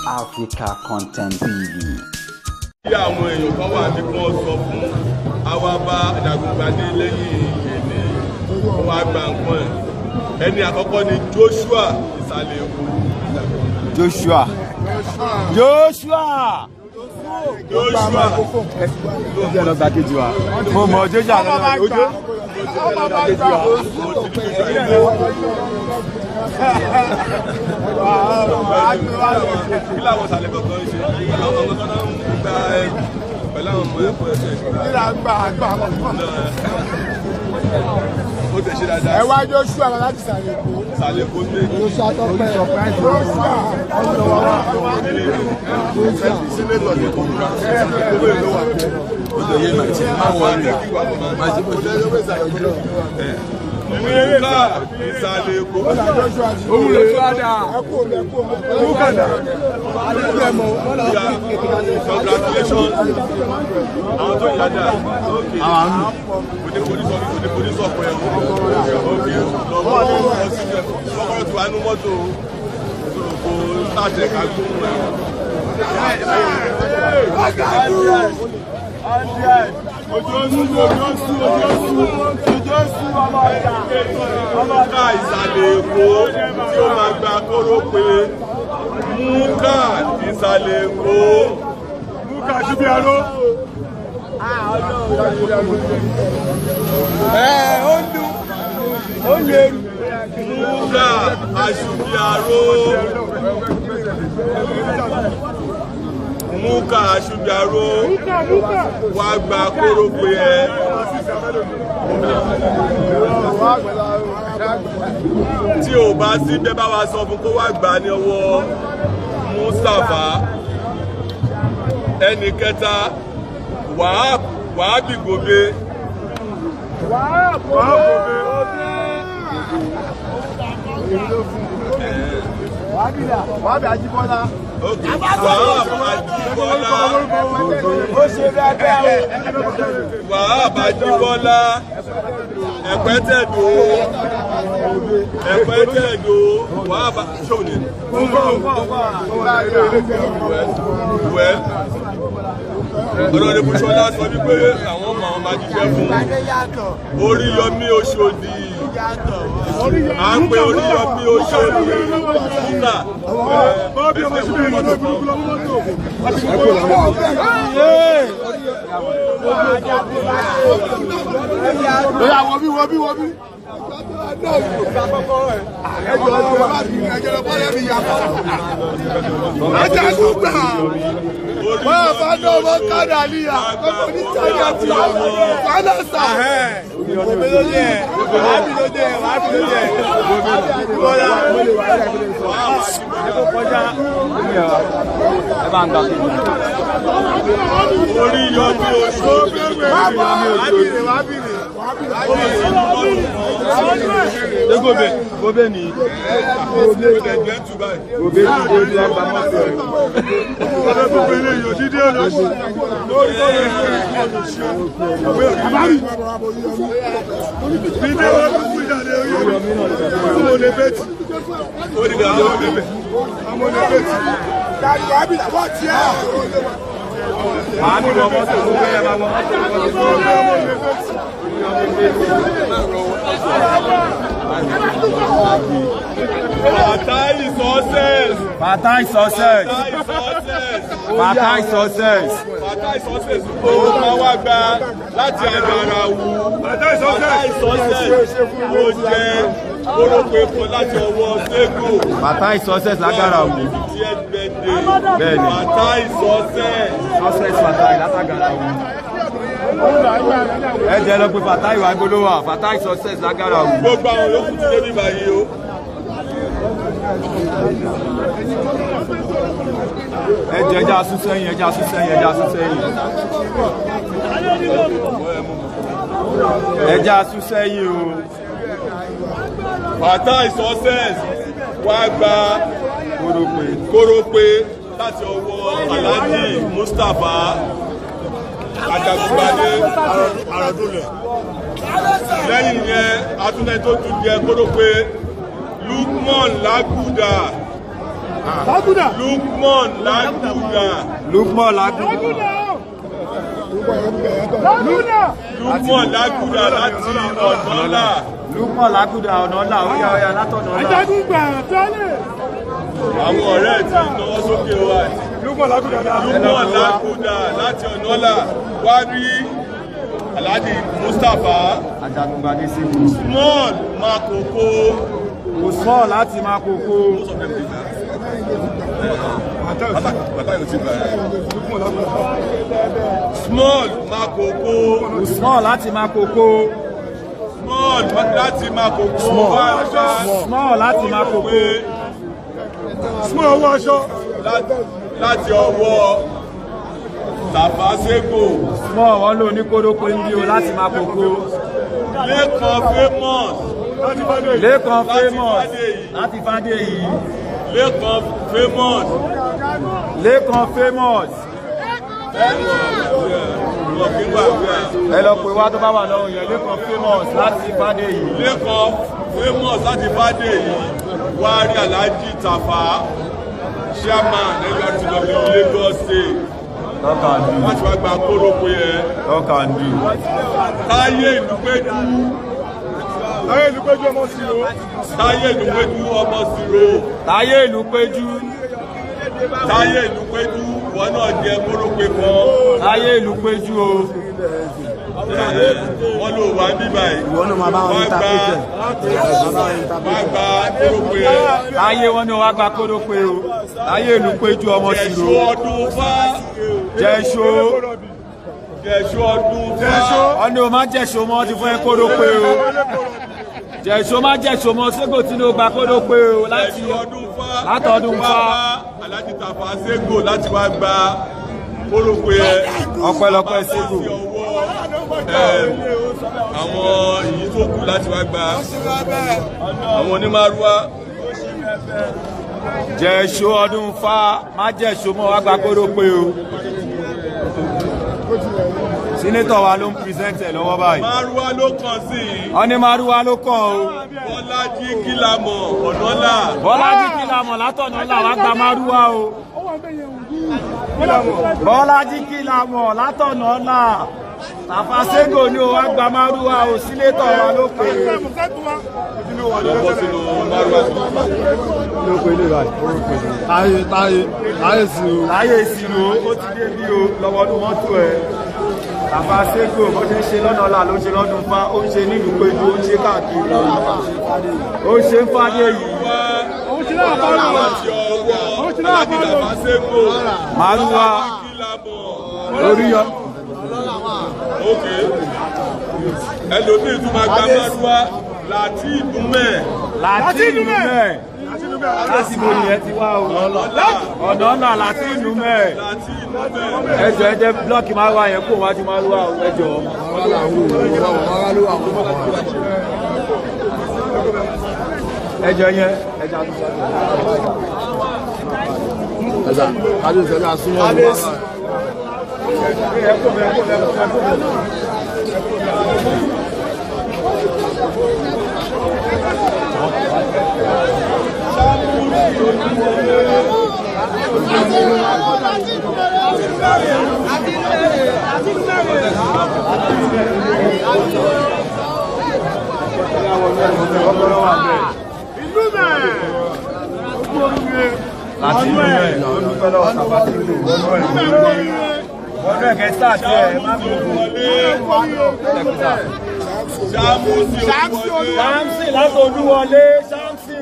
Africa Content TV. Bí àwọn èèyàn kan wà ní kí wọ́n sọ fún àwa bá Ajagungbadé lẹ́yìn èmi, wọ́n wá gba nǹkan ẹ̀. Ẹni àkọ́kọ́ ni Joshua Ìsàlẹ̀ Èkó. Joshua. Joshua. Joshua. Ó lọ gba kejì wa. Mo mọ Joshua lọ́dọ̀ ojú. Kí làwọn ìsàlẹ̀ kọ̀ọ̀kan ṣe? Pẹ̀lú àwọn ọmọ tó ń gba ẹrù, pẹ̀lú àwọn ọmọ ẹ̀kọ́ ẹ̀ṣẹ̀ ìgbà. Ó tẹ̀ ṣe dáadáa. Ẹ wá Joshua láti Ìsàlẹ̀ Èkó. Ìsàlẹ̀ Èkó ní. Joshua Tọ́pẹ́. Joshua. Múkà Ìsàlẹ̀ Èkó. Òun lè fada. Múkàdà. Congratulations. Àwọn tó yàda. Òde polisi ọ̀pọ̀ ẹ̀. Lọ́wọ́ lọ́kọ́rọ́ tí wàá nú mọ́tò kò sáàtẹ̀ ká gbóhùn ẹ̀. Múkà Ìsàlẹ̀ Èkó tí ó máa gba kórópè. Múkà Ìsàlẹ̀ Èkó. Múkà Ṣubiaró. Ẹ ó ń dún, ó ń lérú. Múkà Aṣubiaró. Múkà Aṣubiaró wá gba kórópè ẹ. Tí ò bá sí bẹ́ẹ̀ bá wa sọ fún kó wá gbà ní ọwọ́ Mustapha. Ẹnì kẹta, Wàhábì Gòbé. Wàhábì Ajíbọ́lá. Wàhábì Ajíbọ́lá. Ó ṣe dáadáa o. Wàhábì Ajíbọ́lá. Ẹ̀pẹ́tẹ̀dó. Ẹ̀pẹ́tẹ̀dó. Wàhábì ṣòní. Ọlọ́dẹ Bùsọ́lá sọ wípé àwọn ọmọ àwọn máa jíṣẹ́ fún Oríyọmí Oṣòdì. À ń pe Oríyọmí Oṣòdì. Nígbà Lóyà wọbí wọbí wọbí. Ajagun gbà. Wọ́n bá náà wọ́n kádà níyà. Ọmọ oníṣàlẹ̀ àti Fálọ́sà. Òbí ló dé ẹ̀, wàá bí ló dé ẹ̀, wàá bí ló dé ẹ̀. Bọ́lá. Ẹ bá ń gba kejì. Oríyọmí Oṣòdì. Wàá bìrè, wàá bìrè. Ṣé Gòbé? Gòbé ni. Gòbé ni Gòbé ọgbà mọ́tò ẹ̀. Màá bí wọ mọ́tò tó fẹ́ máa wọ mọ́tò. Fatai success. Fatai success. Fatai success. Fatai success. Fatai success. Ó máa wá gba láti Àgàràwù. Fatai success. Ó jẹ́ kórópè kan láti ọwọ́ Sego. Fatai success l'Àgàràwù. Bẹ́ẹ̀ni. Fatai success. Success Fatai l'Àgàràwù. Ẹ jẹ́ lọ pé Fatai wà gbólówà. Fatai success l'Àgàràwù. Gbogbo àwọn yòókù ti dé bíbá yìí o. Ẹ jẹ́ ẹja sún sẹ́yìn, ẹja sún sẹ́yìn, ẹja sún sẹ́yìn. Ẹja sún sẹ́yìn o. Fatai success wá gba Kórópè. kórópè láti ọwọ́ Alhaji Mustapha Ajagungbadé Àròdúnlẹ̀. Lẹ́yìn yẹn, atúnẹ̀ tó tún jẹ kórópè Lukman Laguda. Lukman Laguda. Lukman Laguda. Lukman Laguda láti Ọ̀nàlá. Lukman Laguda Ọ̀nàlá ó yá ọ̀yà látọ̀nà ọ̀la. Àwọn ọ̀rẹ́ ti náwó sókè wa. Lukman Laguda láti Ọ̀nàlá wá rí Alhaji Mustapha. Ajagungbadé Sego. Small Makoko. Kò small láti Makoko. Small Makoko. Small láti Makoko. Small láti Makoko. Small láti Makoko. Small owó aṣọ. Láti ọwọ́ Tàfà Sego. Small wọn lò ní kórópè ń bí o láti Makoko. Lékan Famous. Lékan Famous láti Fádèyí. Lékan Famous. Lékan Famous. Ẹ lọ pè wá tó bá wà lọ́rùn yẹn. Lékan Famous láti Fádèyí. Lékan Famous láti Fádèyí wá rí Alhaji Tàfà, chairman NURTW Lagos State. Láti wá gba kórópè yẹn. Ọkàndù. Táyé Ìlúpéjú. Táyé Ìlúpéjú ọmọ Sìrò. Táyé Ìlúpéjú ọmọ Sìrò. Táyé Ìlúpéjú. Táyé Ìlúpéjú wọn náà jẹ kórópè kan. Táyé Ìlúpéjú o. Wọ́n ló wà ní báyìí. Ìwọ náà máa bá wọn interpret. Wọ́n gba kórópè yẹn. Táyé wọn ni wọ́n gba kórópè o. Táyé Ìlúpéjú ọmọ Sìrò. Jẹ̀ṣó ọdún fá. Jẹ̀ṣó. Jẹ̀ṣó ọdún fá. Wọ́n ní o máa jẹ̀ṣó mọ́ ti fún ẹ kórópè o. Jẹ̀ṣó má jẹ̀ṣó mọ́ Sego tí ló gba kórópè o láti látọdún fá. Alhaji Tàfà Sego láti wá gba kórópè yẹn. Ọpẹ́lọpẹ́ Sego. Àwọn èyí tó kù láti wá gba àwọn onímàrúwá. Jẹ̀ṣó ọdún fá má jẹ̀ṣó mọ́ wá gba kórópè o. Sínétọ̀ wa ló ń pírẹsẹ̀ntì ẹ̀ lọ́wọ́ báyìí. Márúwá ló kàn sí i. Wọ́n ní márúwá ló kàn o. Bọ́lájí Kílámọ̀ Ọ̀nàlá. Bọ́lájí Kílámọ̀ látọ̀nàlá wá gba márúwá o. Bọ́lájí Kílámọ̀ látọ̀nàlá. Tàfà Sego ni o wá gba márúwá o. Sínétọ̀ wa ló pè é. Lọ́bọ̀ sínú márúwá. Táyé Táyé Táyé Sìrò. Táyé Sìrò ó ti dé bí o lọ́wọ́ ọdún mọ́tò ẹ̀. Tàfà Sego bó ṣe ń ṣe lọ́nà ọ̀la ló ń ṣe lọ́dún fá, ó ń ṣe nílùú Péjú, ó ń ṣe káàkiri, ó ń ṣe ń Fádèyí. Láti ọwọ́ Alhaji Tàfà Sego. Márúwá orí yọ. Ok. Ẹlòmíì tún máa gba márúwá láti ìdúmẹ̀. Láti ìdúmẹ̀. Láti bo nìyẹn ti wá o. Ọ̀nà ọ̀nà láti ìdúmẹ̀. Ẹjọ́ ẹ jẹ́ blọ́ọ̀kì márúwá yẹn kó wájú márúwá o ẹjọ́. Ẹjọ́ yẹn ẹjọ́ àtúnṣe. Kábíyèsí ẹ̀mí àsúnmọ́ ọ̀hún. Láti inú ẹ̀ olùpẹ̀ lọ́wọ́ Tàfà Sego ọdún ẹ̀kẹ́ sáà tí ẹ̀ má gbogbo Ṣámsì láti Olúwọlé Ṣámsì.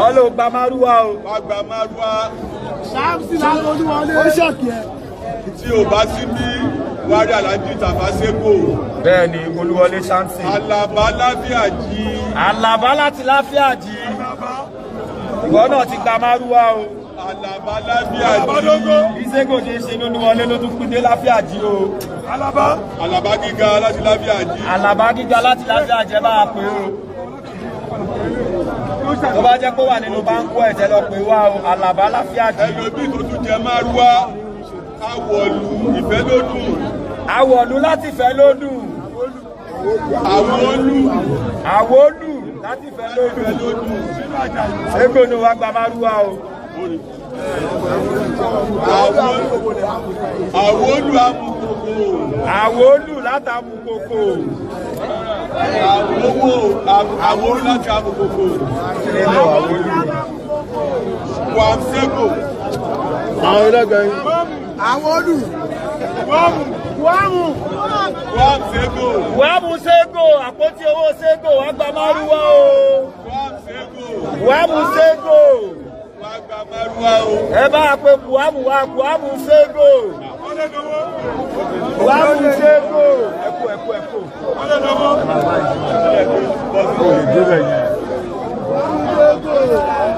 Ọlọ́ gba márúwá o. Wá gba márúwá. Ṣámsì láti Olúwọlé. Ó ṣọ̀kì ẹ̀. Tí o bá sí bí wá rí Alhaji Tàfà Sego. Bẹ́ẹ̀ni Olúwọlé Ṣámsì. Àlàbá Láfíàjì. Àlàbá láti Láfíàjì. Ìwọ náà ti gba márúwá o. Àlàbá Láfíàjì. Bí Sego ṣe ń ṣe lólúwọlé ló tún pín dé Láfíàjì o. Àlàbá. Àlàbá gíga láti Láfíàjì. Àlàbá gíga láti Láfíàjì ẹ bá a pè o. Tó bá jẹ́ kó wà nínú báńkù ẹ̀ tẹ́ lọ pè wá o. Àlàbá Láfíàjì. Ẹlòmíì tó tún jẹ márúwá. Awọ̀lú Ìfẹ́lódùn. Awọ̀lú láti Ìfẹ́lódùn. Àwọ̀lú. Àwọ̀lú láti fẹ́ lódù. Ségò ní wàá gba márúwá o. Àwòlù amukoko. Àwòlù látàmukoko. Àwòlù láti amukoko. Nínú àwòlù. Wàmsego. Àwọn ẹlẹ́gbẹ̀ẹ́ yìí. Àwòlù. Wàmù. Wàmsego. Wàmù Ségò, àpótí owó Ségò, wàá gba márúwá o. Wàmsego. Wàmù Ségò. Wàá gba márúwá o. Ẹ bá a pe Buhamu wa, Buhamu Ségò. Buhamu Ségò. Ẹkú ẹkú ẹkú.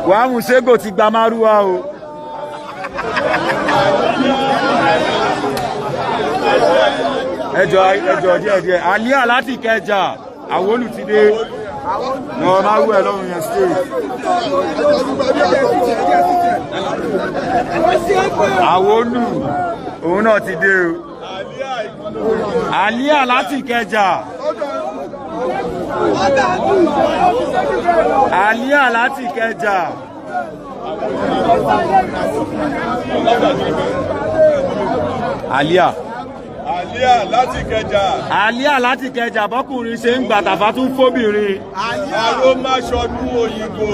Buhamu Ségò ti gba márúwá o. Ẹjọ ẹjọ díẹ̀ díẹ̀. Àlíà láti Ìkẹjà, Àwòlù ti dé. Lọ máa wú ẹ lọ́rùn yẹn straight. Àwòlù òun náà ti dé o. Àlíà láti Ìkẹjà. Àlíà láti Ìkẹjà. Àlíà. Àlíà láti Ìkẹjà. Àlíà láti Ìkẹjà bọ́kùnrin ṣe ń gbà tàfà tún fóbìnrin. Arómáṣọdún òyìnbó.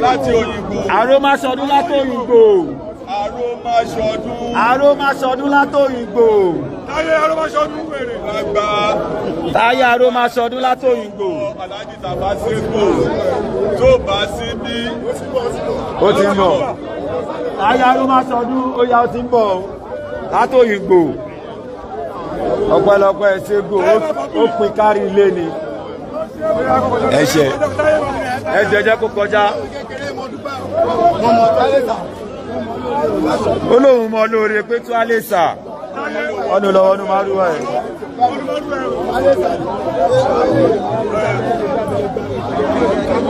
Láti òyìnbó. Arómáṣọdún látòyìnbó. Arómáṣọdún. Arómáṣọdún látòyìnbó. Táyé arómáṣọdún wèrè. Wàá gba. Táyé arómáṣọdún látòyìnbó. Alhaji Tàfà Ségò tó bá sí bí. Ó ti ń bọ̀. Táyé arómáṣọdún ó yá ó ti ń bọ̀ o. Látòyìnbó. Ọpẹ́lọpẹ́ Ségò ó pin kárí ilé ni. Ẹ̀ṣẹ̀ ẹ̀jẹ̀ jẹ́ kó kọjá. Ó lóun mọ lóore pé tó á lè sà. Ọ̀nà lọ́wọ́ ní márùwá ẹ̀.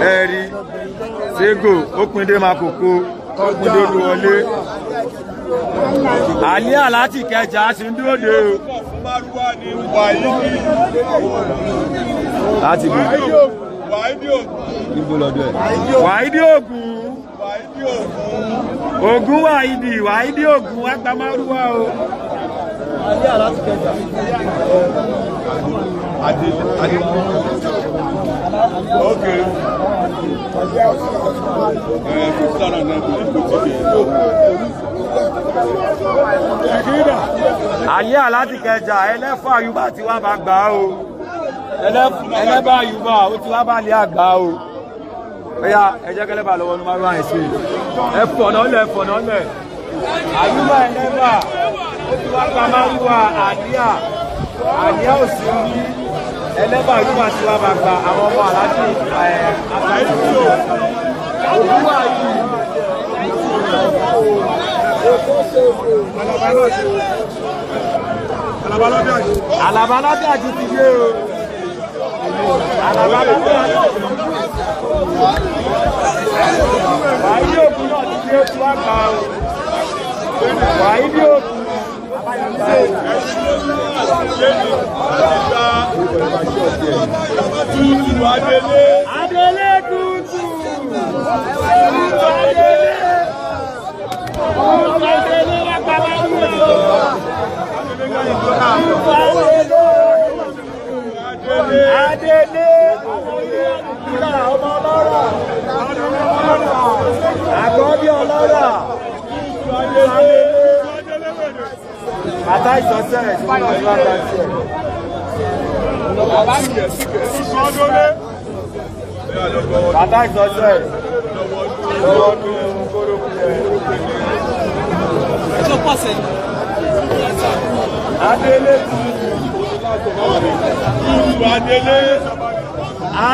Ẹ rí Ségò ó pin dé Makoko, ó pin dé Olúwọlé. Àlíà láti Ìkẹjà sì ń dúró de o. Fún márúwá ni Wàhídì. Láti bò. Wàhídì Ògún. Níbo lọ́dọ̀ ẹ̀? Wàhídì Ògún. Wàhídì Ògún. Ògún Wàhídì, Wàhídì Ògún, wá gba márúwá o. Àlíà láti Ìkẹjà. Ok. Ẹ 50,000 naira kò ní kò tí kẹ̀. Àlíà láti Ìkẹjà, ẹlẹ́fà Àyùbá tí wàá bá gbà á o. Ẹlẹ́bà Àyùbá ó ti wá bá lé àgbà o. Ó yá ẹ jẹ́ kẹ́lẹ́bà lọ́wọ́ ní márùn-ún àìsí. Ẹ fọ̀nà lẹ̀ fọ̀nà lẹ̀. Àyùbá ẹlẹ́bà ó ti wá gba márùwá Àlíà. Àlíà ò sí ní ẹlẹ́bà Àyùbá tí wàá bá gbà àwọn ọmọ aláàjì ẹ̀ Ògún Wàhídì. Àlàbá lábẹ́ àjù ti dé o. Àlàbá lábẹ́ àjù. Wàhídì Ògún náà ti dé tí wàá gbà o. Wàhídì Ògún. Tútù Adélé. Adélé tútù. Tútù Adélé. Tútù Adélé wá gba márùwá o. Tútù Adélé. Adélé. Ọmọ ọlọ́rọ̀. Àkọ́bí ọlọ́rọ̀. Adélé. Bàtà ìsọsẹ́ ẹ̀ tí wọ́n ti wá gba tiẹ̀. Bàtà ìsọsẹ́ ẹ̀ lọ́wọ́ ní kórópù ẹ̀. Adélé Tútù Adélé.